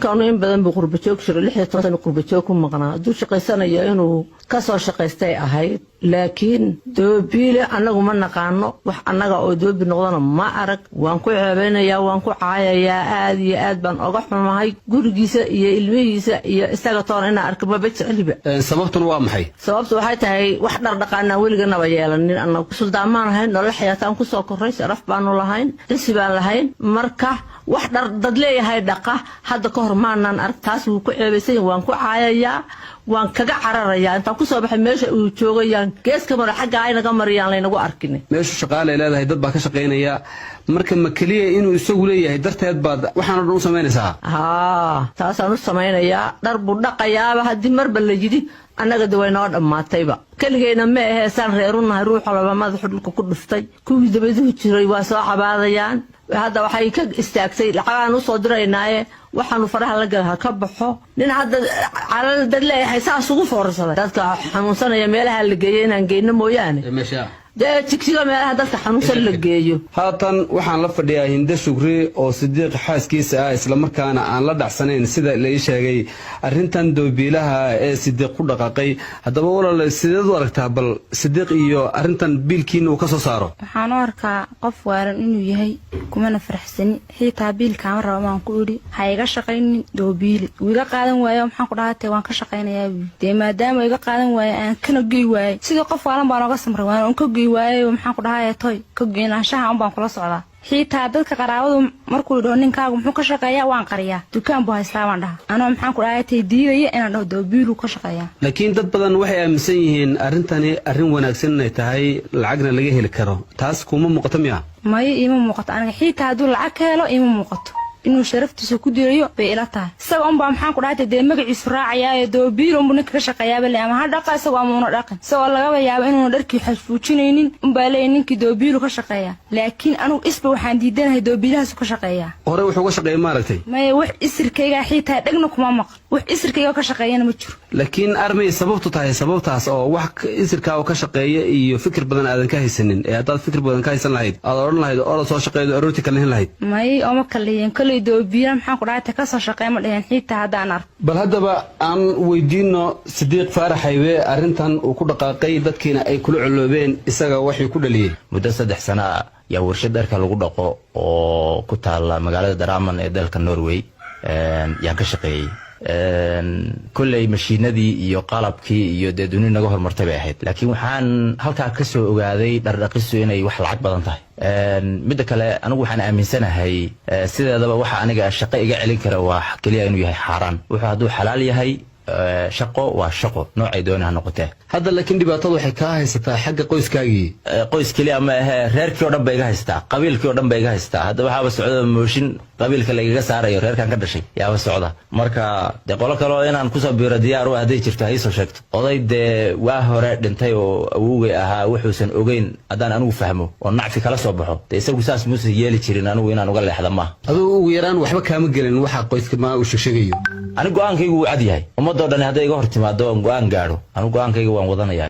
Kanu in badan buu qurbajoog jiro, 16 sano qurbajoog ku maqnaa. Hadduu shaqaysanayo, inuu kasoo shaqaystay ahayd. Laakiin doobiile annagu ma naqaano. Wax annaga oo doobi noqdona ma arag. Waan ku ceebaynayaa, waan ku caayayaa, aad iyo aad baan oga xumahay. Gurigiisa iyo ilmihiisa iyo isaga toona inaan arka maba jecliba. Sababtuna waa maxay? Sababtu waxay tahay, wax dhardhaqaanaan weliganaba yeelanin. Annagu suldaamaan ahayn, nolol xayaataan kusoo korray, sharaf baanu lahayn, cisi baan lahayn. Marka wax dhar dad leeyahay dhaqa hadda ka hor maanaan arag. Taas wuu ku ceebaysan, waan ku caayayaa, waan kaga cararayaa. Intaan kusoo baxay meesha uu joogayaan geeska maro, xagga aynaga mariyaan, laynagu arkin. Meeshu shaqaalay leedahay, dad baa ka shaqaynaya. Marka ma keliya inuu isagu leeyahay darteed baad waxaan o dhan u samaynaysaa? Haa, taasaan u samaynayaa. Dhar buu dhaqayaaba haddii marba la yidhi, annaga de way noo dhammaatayba. Keligeyna ma ahee, saan reerunahay, ruuxa laba madaxu dhulka ku dhuftay. Kuwii dabaduhu jiray waa soo cabaadayaan. Hadda waxay ka istaagtay lacagaan usoo diraynaaye, waxaanu faraha la gala ha ka baxo. Nin hadda calal dad leeyahay saas ugu foorsaday, dadka xanuunsanaya meelaha la geeyo inaan geyno mooyaane, dee Jigjiga meelaha dadka xanuunsan la geeyo. Haatan waxaan la fadhiyaa Hinde Shugri oo Sidiiq xaaskiisa ah, islamarkaana aan la dhacsanayn, sida la ii sheegay, arrintan doobiilaha ee Sidiiq ku dhaqaaqay. Haddaba walaal, sideed u aragtaa bal Sidiiq iyo arrintan biilkiina uu ka soo saaro? Waxaan u arkaa qof waalan inuu yahay, kumana faraxsani. Xiitaa biilkaama raba maan ku idhi, ha iga shaqaynin doobiili. Wuu iga qaadan waayo. Maxaan ku dhahatay, waan ka shaqaynayaa buu. Dee maadaama iga qaadan waaye, aan kana gey waayey, sidii qof waalan baan oga samray, waan un ka gey waayey. Maxaan ku dhahay, toy ka geynaanshaha un baan kula socdaa. Xiitaa dadka qaraabadu markuu dhaho, "Ninkaagu muxuu ka shaqeeyaa?" waan qariyaa. "Dukaan buu haystaa," baan dhaha, anoo maxaan ku dhahay tay diidaya inaan dhaho doobiiluu ka shaqeeyaa. Laakiin dad badan waxay aaminsan yihiin arrintani arrin wanaagsan inay tahay, lacagna laga heli karo. Taas kuma muuqato miya? Mayo, iima muuqato aniga. Xiitaa hadduu lacag ka helo, iima muuqato. Inuu sharaftiisa ku dirayo bay ila tahay. Isaga unbaa, maxaan ku dhahay, dee magaciisu raacayaayo doobiil unbuu ninka ka shaqeeyaaba le, ama ha dhaqa isagoo ama una dhaqin. Isagoo lagaba yaabo inuuna dharkii xasfuujinaynin unbaa leeyahy ninkii doobiilu ka shaqeeya. Laakiin anugu isba waxaan diidanahay doobiilahaasu ka shaqeeyaa. Hore wuxuu ka shaqeeyay, maaragtay? Maya, wax isirkaygaa xiitaa dhegna kuma maqan. Wax isirkayga ka shaqeeyana ma jiro. Laakiin armay sababtu tahay sababtaas oo wax isirkaa oo ka shaqeeya iyo fikir badan aadan ka haysanin, ee haddaad fikir badan ka haysan lahayd, aad odhan lahayd orod soo shaqeeyo, aroortii kala lahayd? May, ooma kaliyen. Koley doobiila, maxaan ku dhahay, kasoo shaqeey ma dheheen xiitaa haddaan arko. Bal haddaba aan weydiino Sidiiq Faarax Haybe arrintan uu ku dhaqaaqay, dadkiina ay kula coloobeen, isaga waxay ku dhaliyey. Muddo 3 sano ah yaa warshad dharka lagu dhaqo oo ku taala magaalada Drammen ee dalka Norway yaan ka shaqeeyey. Kolley mashiinadii iyo qalabkii iyo dee duni naga hormartay bay ahayd, laakiin waxaan halkaa ka soo ogaaday dhardhaqistu inay wax lacag badan tahay. Midda kale, anigu waxaan aaminsanahay sideedaba waxa aniga shaqo iga celin kara waa keliya inuu yahay xaaraan. Wuxuu hadduu xalaal yahay, shaqo waa shaqo, noocay dooni ha noqotee. Hadda laakiin dhibaatada waxay kaa haysataa xagga qoyskaagii. Qoys keliya ma ahee, reerkii o dhan ba iga haystaa, qabiilkii o dhan ba iga haystaa. Hadda waxaaba socda mooshin qabiilka lagaga saarayo reerkan ka dhashay yaaba socda. Marka dee qolo kaleo inaan kusoo biiro diyaar u hadday jirto, ha iisoo sheegto. Oday dee waa hore dhintay oo awowgay ahaa, wuxuusan ogeyn haddaan anigu fahmo oo nacfi kala soo baxo, dee isagu saas muusan yeeli jirin, anigu inaan uga leexda maaha. Adugu ugu yaraan waxba kaama gelin waxa qoyska ma uu sheegsheegayo. Anigu go-aankaygu wuu cad yahay. Ummadoo dhan hadday iga hor timaado oon go-aan gaadho, anigu go-aankayga waan wadanaya.